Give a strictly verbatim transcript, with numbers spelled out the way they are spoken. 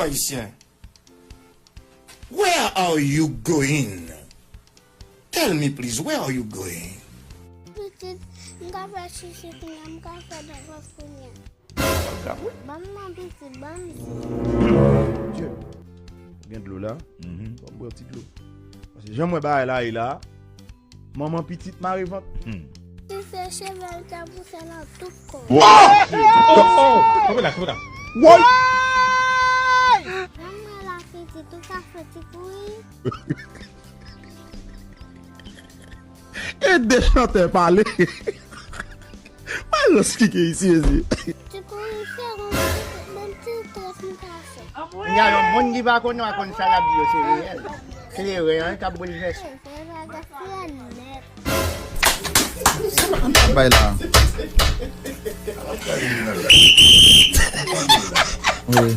Ayisyen. Where are you going? Tell me please, where are you going? Pitit, m ka fè chichi kounye a, m ka fè depans kounye a. Ban m non pitit, ban m zi. Dye. Gen dlo la? Ban m bwè ti dlo. Paske jan m wè bagay la ye la, manman pitit mare vant. Ti se cheve l ta pouse nan tout kò. Oh! Oh! Kanpe la, kanpe la. Woy! Ban mwen la pitit, ou ka fè ti kouri. E de chantè pale. Malòs ki gen isi, mezye. Ti kouri fè yon ti, menm ti tèt m ka fè. Gen yon moun ki pa konn, pa konn sa l ap di yo se reyèl. Se reyèl k ap boulvèse. Bay la. Wi.